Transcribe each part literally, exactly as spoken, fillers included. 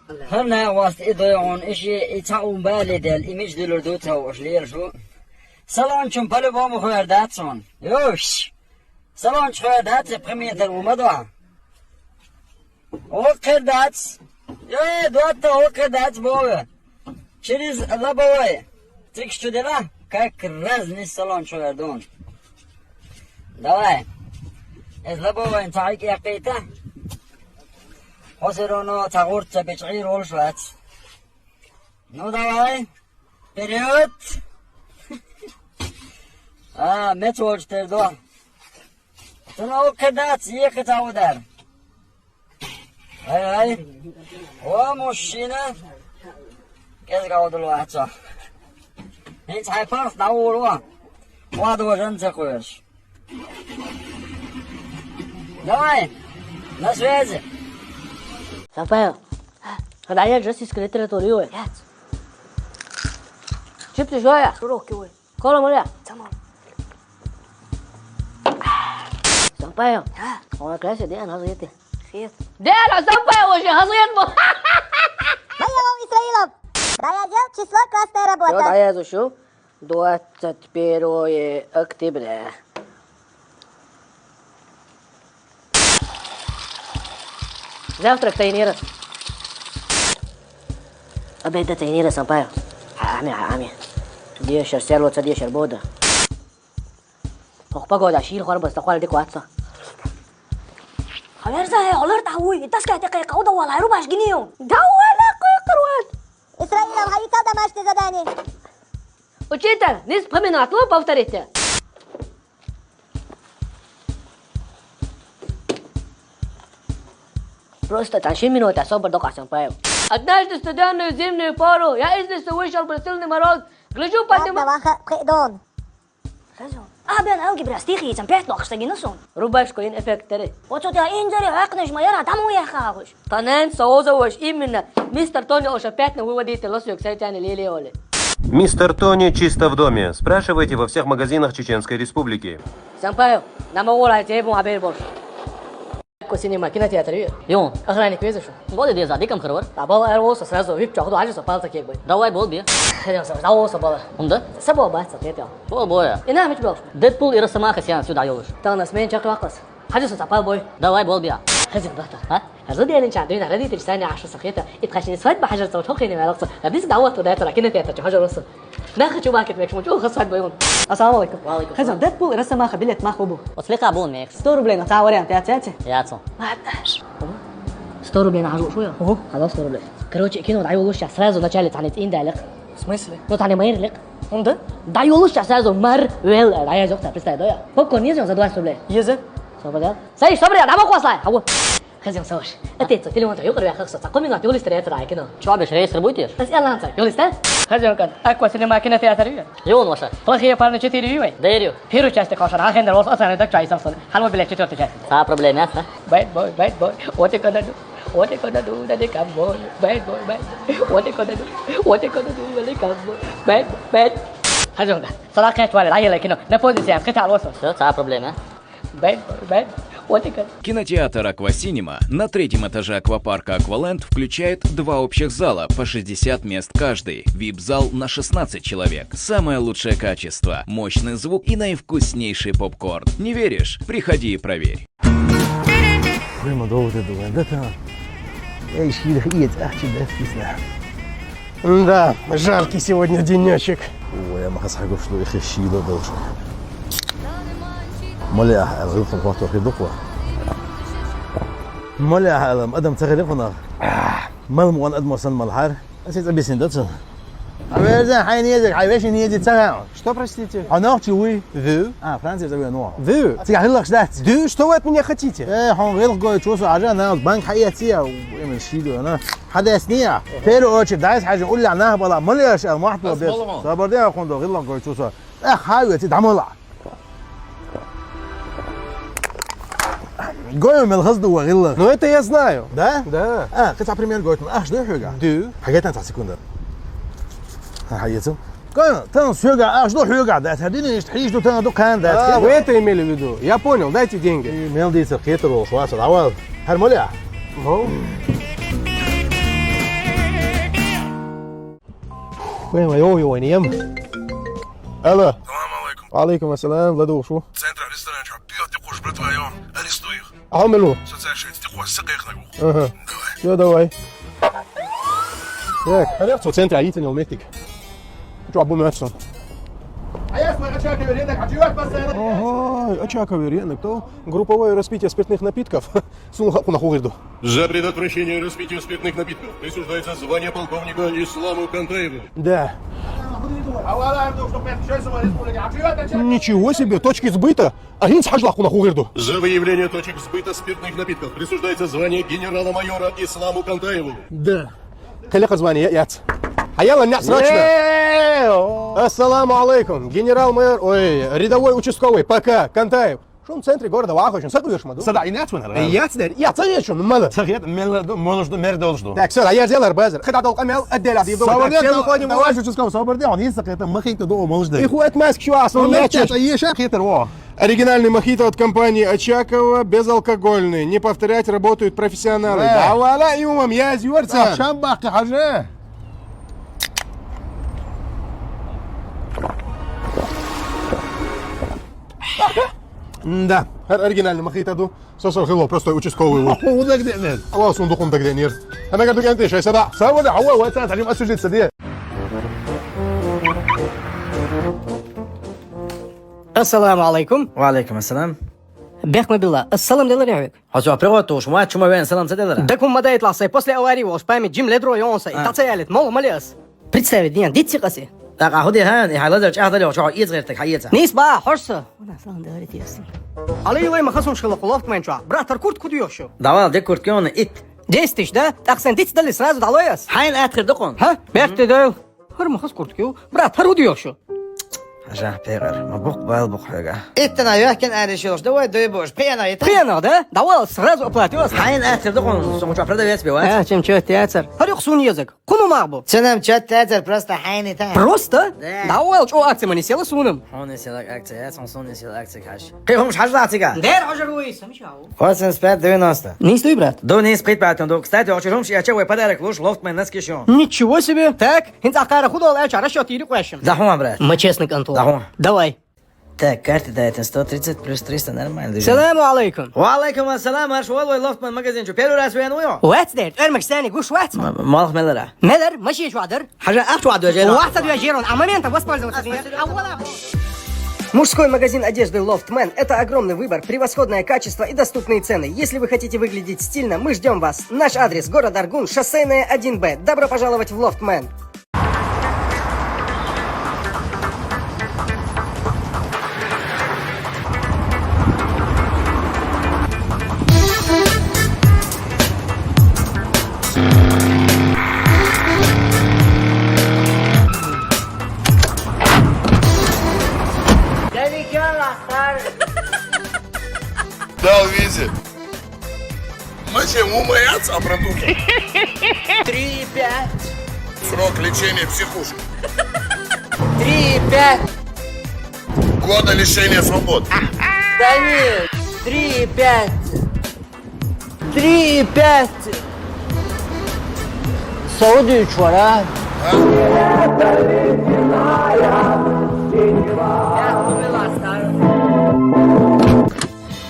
ХӀана васт и дойгӀун, иши и ца ун бали дел, и мич дилур ду ца уш лел шу. Салончун по-любому хуяр дац он. Юш! Салонч хуяр дац, пхи метр у ма дуа. Окхер дац. Э, дуатта окхер дац, бове. Через лобовой. Цикс чу дела, как раз не салон чу вердун. Давай. Из лобовой ца хьайк яхкайта. Хосероно ца гурт ца бичӀир волш вац. Ну давай. Вперед. А, меч волч тер до. Цуна окхер дац, ехе ца удар. Ай, ай. О, мужчина. КӀезиг гӀовдал вац цо. ХӀинца хьай парс дӀавур ван. Вад важан ца кхоьрш. Давай. На связи. Сапаев. Хада я же сискале территорию. Яц. Чипсы жоя. Широкий ой. Кола моя. Сама. Сампаев. А? Он красит, да, она зайти. Хет. Да, она Сампаев уже, а зайти. Моя Исраилов. Даял число, классная работа. Всё, даял шу. Двадцать первое октября. Завтрак тренера. Обед тренера Сампаев. Ами, ами. Дешер, серло, ца дешер, бода. Ох, погода, шил хор, баста хвал дикватса. Хаверза, олар тауи, таска те кай кауда вала рубаш гинио. Да вала кой круат. Исраилов, хай ца домашнее задание. Учитель, не вспоминать, ну, повторите. Просто там семь минут, а собор только Сампаев. Однажды в студенную зимнюю пору я из лесу вышел, был сильный мороз. Гляжу, поднимаю... Ладно, Ваха, пхедон. А, бен, алгебра, стихи, там пять ног, что не сон. Рубашку ин эффект тери. Вот что я инжери, акнеш, моя, там уехал. Танен сооза ваш именно. Мистер Тони оша пятна выводите лосуек сайтяне лили оли. Мистер Тони чисто в доме. Спрашивайте во всех магазинах Чеченской Республики. Сампаев, нам угорай, тебе бум абер борш. Ко синема, кинотеатр, ю? Ю. Охранник везеш? Боди деза, дикам хырвар. Та бал эр волса сразу вип чохду, ажи со палца кек бай. Давай бол би. Хедем со, да волса бала. Унда? Са бол бац, са тепел. Бол боя. Ина мич бол. Дэдпул и Росомаха сян сюда ёлуш. Та нас мен чак вакас. Хажу са тапал бой. Давай бол би. Хедем бата. А? Хажу дерин чан, дерин родитель сани ашу сахета. И ткачни свадьба хажу са чохи не валакса. А бис дават туда это кинотеатр чохи хажу росу. Нахачу бакет мекшму чу хасад байун. Ассаламу алейкум. Ва алейкум салам. Хазан, Дэдпул и Росомаха билет мах убу. Ослиха бун мекс. Сто рублей на ца вариант, я, я, я. Яцу. Ладно. Сто рублей на хажу шуя? Ого. Хазан сто рублей. Короче, кино дай улуш сейчас сразу в начале танец индалек. В смысле? Ну, тани майрлик. Унда? Дай улуш сейчас сразу мар вел, дай я зёхта, представь, да я. Попкорн не за двадцать рублей. Еза? Сто рублей. Сай, сто рублей, дама кваслай. Хаву. Хазин сош. Отец, телефон-то юкър вяхах соца. Комин ват юлис третья рай кино. Чё, беш рейсер будешь? Ас ялан ца, юлис та? Хазин кан, аква синема кинотеатр ю? Юн ваша. Плохие парни четыре ю вай? Дерю. Первую часть кошар, а хендер волс оценит так чай сам сон. Ханмо билет четвёртую часть. Са проблема ясна? Bad boy, bad boy. What you gonna do? What you gonna do? That they come boy. Bad boy, bad boy. What you gonna do? What you gonna do? When they come boy. Bad boy, bad. Хазин кан. Сала кэт вале, ай ле кино. На позиция, кэт алвосо. Всё, са проблема. Bad boy, bad boy. What you got? Кинотеатр «Аквасинема» на третьем этаже аквапарка «Акваленд» включает два общих зала по шестьдесят мест каждый. Вип-зал на шестнадцать человек. Самое лучшее качество, мощный звук и наивкуснейший попкорн. Не веришь? Приходи и проверь. Хуй ма довт ду вай, да та. Эй, шида, иец, ахчи, да, вкусно. Да, жаркий сегодня денёчек. Ой, я махас хагуш, ну, их шида должен. Моля, а вы фон хвату хидукла. Моля, алам, адам цагали фона. Мал муан адмосан малхар. Асец объяснить, да, цен? А вы знаете, хай не язык, хай веши не язык, цагал. Что, простите? А нахчи вы? Вы? А, Франция зовёт, ну. Вы? Цыган лах ждать. Вы? Что вы от меня хотите? Э, хон гыл гой, чё со, ажа, на, банк хай я ция, именно шида, на. Хадас ния. В первую очередь, дайс хажи улла нах бала, мулеш ал махту бес. Сабар де ахунду гылла гой чуса. Э, хай вети дамала. Гой мел хазду ва гылла. Ну, это я знаю. Да? Да. А, кыца пример гой. Аш ду хюга. Ду. Хагетан та секунда. Ха, хагетан. Кан, тан сюга, аш ду хюга, да, тардини ишт хиш ду тан ду кан, да. А, вы это имели в виду? Я понял, дайте деньги. Мел дисер хетер ол шваса, давай. Хар моля. Ну. Хуй ма йо, йо, нем. Алло. Салам алейкум. Алейкум ассалам, ладугӀ шу. Центра ресторан чу пиво тӀекхуш, братва, йо. Арестуй их. Амилу. Социальный сеть тӀекхуш, сакъехнаг. Ага. Давай. Всё, давай. Так, хьалех цо центра йицинел меттиг. Чу абу мёрсон. А я свой очаг, говорит, так, а чего я постоянно? Ага, очаг, говорит, то групповое распитие спиртных напитков. Сунуха куна хугирду. За предотвращение распития спиртных напитков присуждается звание полковника Исламу Кантаеву. Да. Ничего себе, точки сбыта. А гьинц хьажла куна хугирду. За выявление точек сбыта спиртных напитков присуждается звание генерала-майора Исламу Кантаеву. Да. Калека звание, яц. Хаяла, не срочно. Э, о. Ассаламу алейкум. Генерал-майор, ой, рядовой участковый П К Кантаев. Шун центре города вахочун, сакъуешма ду. Сада инец ванара. Яц дер, яц, яц шун, мала. Сахет, мела ду, молуш ду, мер долуш ду. Так, всё, аяр зелар базар. Хада долка мел, отделя ди ду. Савар так, ден, всё, выходим, давай, давай. Шучу сказал, савар ден, он есть сахет, махин ду, молуш ду. Их уэт маск чуас, он, он мягче. Мягче, ещё хитер, во. Оригинальный мохито от компании Очакова, безалкогольный. Не повторять, работают профессионалы. Да. Да, вала, и умам, я из юрца. Шамбах, хаже. Да, оригинальный мохито ду. Сосо хило, просто участковый вот. Удак денер. Алла сундукун дак денер. Ана гадук энтеш, ай сада. Савода, ава, ава, та, та, освежиться, де. Ассаламу алейкум. Ва алейкум ассалам. Бехма билла. Ассалам делар явик. Хоза привет туш, ма чума вен салам ца делара. Дакум мадайт ласай, после аварии волш память жим ледро ёнса. А. И таца ялит, мол, малес. Представить диян, дитси къаси. Так, а худи хан, и хала зар чахда лё, чо из гэр так хаяца. Нис ба, хорса. Вона салам делар тиеси. Али илай ма хасун шхила къулофт мен чуа. Брат, тар курт куди ёшу. Давай, де курт кёна ит. Десять тысяч, да? Так сен дитс дали сразу далояс. Хайн атхир докон. Ха? Бехте дэл. Хар ма хас курт кёв. Брат, тар худи ёшу. Жа, пегар, ма бух бал бух хега. Иттана ёхкен ари шилш, давай дой бош, пена ита. Пена, да? Давай сразу оплатилась. Хайн атхир докон, сумуча продавец бива. Э, чем чё, театр? Харюк сун язык. Куну магбу? Ценам чат тезер просто хайни та. Просто? Да. Да, ол, чё акция мани села сунам. Он села акция, я сон сон села акция хаш. Кай хумш хажла цига? Дер хажа руи, сами чау. Восемьдесят пять девяносто. Не стой, брат. До не спит, брат, до. Кстати, очень хумш, я чего подарок луш, лофт мэн нас кишон. Ничего себе. Так, хинц акара худол, я чара счёт или квешем. Да хума, брат. Мы честный контур. Да хума. Давай. Так, карты дайте, сто тридцать плюс триста, нормально. Саламу алейкум. Ва алейкум ассалам, аш валвай лофтман магазин, чё, первый раз вен уё? Вац дер, эрмак сани, гуш вац. М-, малх мелера. Мелер, маши чуадыр. Хажа ах чуадыр, жена. Ваца дуя жерон, а моментом воспользоваться. Мужской магазин одежды Loftman — это огромный выбор, превосходное качество и доступные цены. Если вы хотите выглядеть стильно, мы ждём вас. Наш адрес: город Аргун, Шоссейная, один Б. Добро пожаловать в Loftman. Дал визит. Мы же умоятся, а продукты. Три и пять. Срок лечения психушки. Три и пять. Года лишения свободы. Да нет. Три и пять. Три и пять. Сауди чуара. А?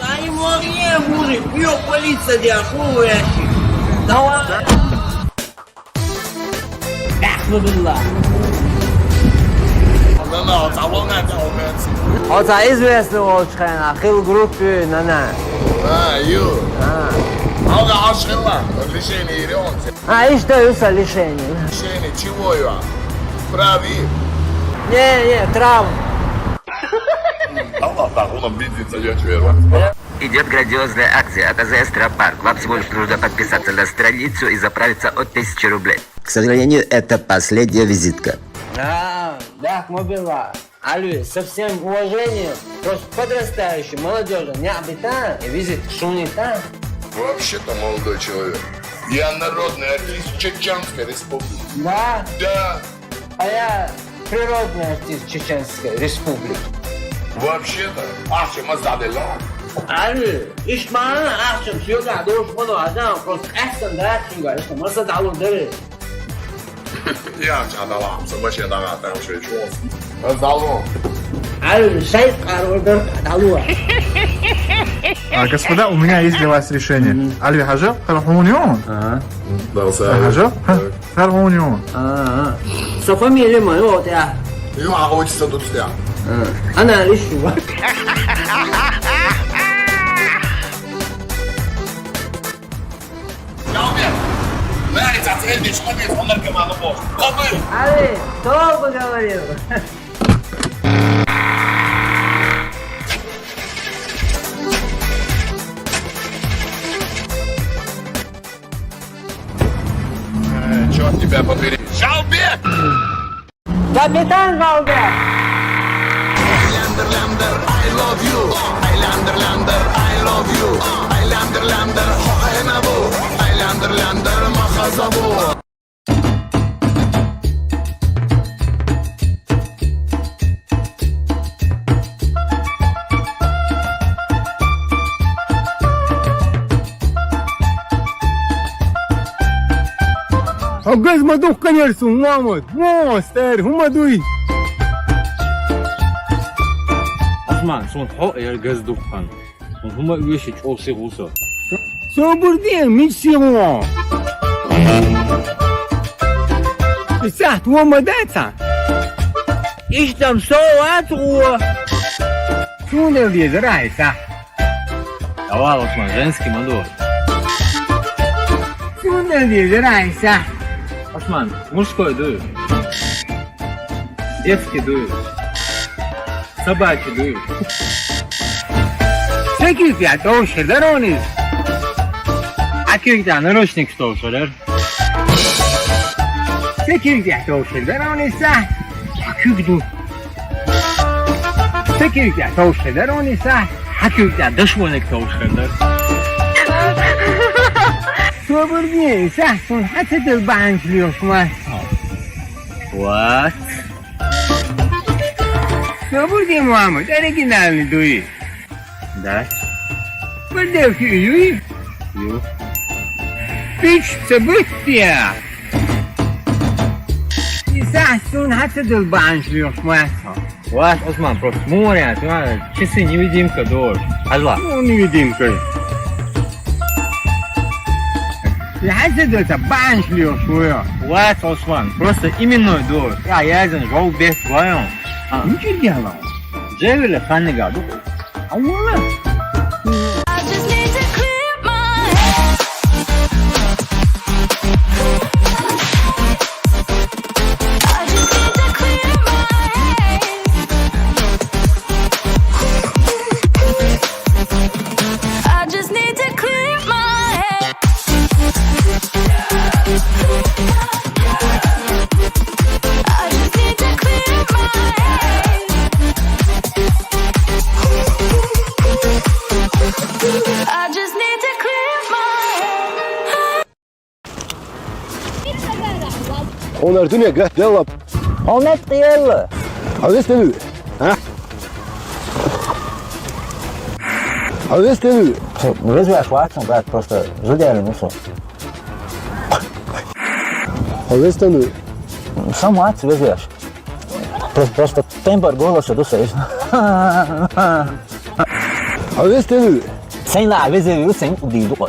Дай море, мужик, бьё полиция, де ахуевающий. Давай. Бяхмадулла. Нана, оцалонга, оцалонга. Оца известный волчхайна, хил группе, нана. А, ю. А. Алга ашхила, лишение иреонцы. А, ишта юса лишение. Лишение чего, ю? Прави. Не, не, трав. Аллах, так, он обидится, я чё, я. Идёт грандиозная акция от А З С Травмпарк. Вам всего лишь нужно подписаться на страницу и заправиться от тысячи рублей. К сожалению, это последняя визитка. А, да, мобила. Алю, со всем уважением, просто подрастающий, молодёжи, не обитает, и визит шунита. Вообще-то, молодой человек, я народный артист Чеченской Республики. Да? Да. А я природный артист Чеченской Республики. Вообще-то, ахча мазадела. Али, ишмана ахчам сюга, душ буду, адам, просто эсен да, сюга, ишмана мазадалу дери. Я чадала, сама чадала, там что, чё? Залу. Аль шайх ордер далуа. А, господа, у меня есть для вас решение. Мгм. Аль ви хажа, хархунион. Ага. Да, за. Хажа? Ха, хархунион. Ага. Со фамилия моя, вот я. Ну, а отчество тут я. Ага. Она лишь. Нравится, цель, мечта, нет, он наркоман, бог. Кобы. Али, кто бы говорил? Э, чёрт тебя побери. Шалбек! Капитан Шалбек! Айландыр, ландыр, I love you. Айландыр, ландыр, I love you. Айландыр, ландыр, хо айнабу. Айландыр, ландыр, махазабу. Хьо газ ма духканера сона, Мохьмад? Мо, стер, хӀун ма дуй? Осман, сона хьо яр газ духкан. ХӀума веши чӀоси гӀуса. Собар де, мичси гӀо. И сахьт во ма даца. Иштам со вац гӀо. Сунел дезара и сахьт. Давай, Осман, женский ма ду. Сунел дезара и сахьт. Осман, мужской ду. Детский ду. Собаки дуй. Се куьг тӀехь товш хир дара хьуна иза? Хьан куьг тӀехь наручник товш хир дара? Се куьг тӀехь товш хир дара хьуна иза? Хьан куьг ду. Се куьг тӀехь товш хир дара хьуна иза? Хьан куьг тӀехь дошманик товш хир дара? Собар де, иза хьуна хьан ца дала бахьанаш лоьхуш ма? Вот. Собар де, Мохьмад, оригинальный дуй? Да. Подделки юй? Ю. Пич ца бутте. И сахьт суна хьан ца дала бахьанаш лоьхуш ма? Вац, Осман, просто муха вариант, часы невидимка дора. Хьажал. Ну, невидимка. Лаьцна ду ца бахьанаш лоьхуш ву. Вац, Осман, просто именной ду. Я, я, зен, жол бехк вайон. А. Мичара дела? Джевеле ханнига ду. А вала. I just need to clear my head. I just need to clear my head. I just need to clear my head. I just need to clear my head. I just need to clear my head. Хьуна дуьне гатделла. Хьо меттаелла. Хьо весталуй? А? Хьо весталуй? Везаш вац, брат, просто задели мусор. Хьо весталуй? Сам вац везаш. Просто, просто тембр голоса ду сайш. Хьо весталуй? Сайн ла везаву, сайн удийду къо.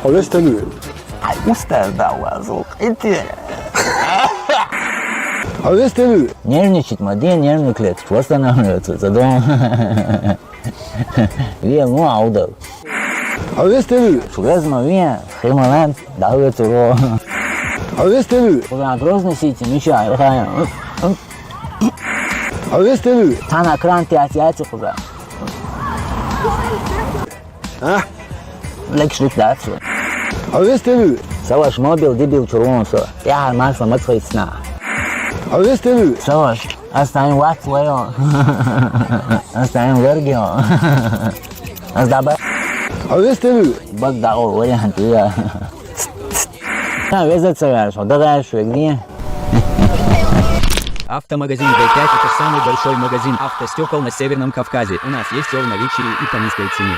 Хьо весталуй? Ай, устар да вазу. Ити. Хьо весталуй? Нервничать ма де, нервные клетки восстанавливаются за дом. Ве, ну, аудал. Хьо весталуй? Шу везма ве, хималан, да ве цуро. Хьо весталуй? Куда Грозный сити, Миша, я хая. Хьо весталуй? Тана кран тяц яц куда. А? Лекш лик дац. Хьо весталуй? Саваш мобил, дебил чурон со. Я масла мацхайцна. Хьо весталуй? Саваш, астайн вац лайо. Астайн вергио. Ас даба. Хьо весталуй? Бак дао вариант я. Та веза цавяш, дагаш вегни. Автомагазин Б пять — это самый большой магазин автостекол на Северном Кавказе. У нас есть всё в наличии и по низкой цене.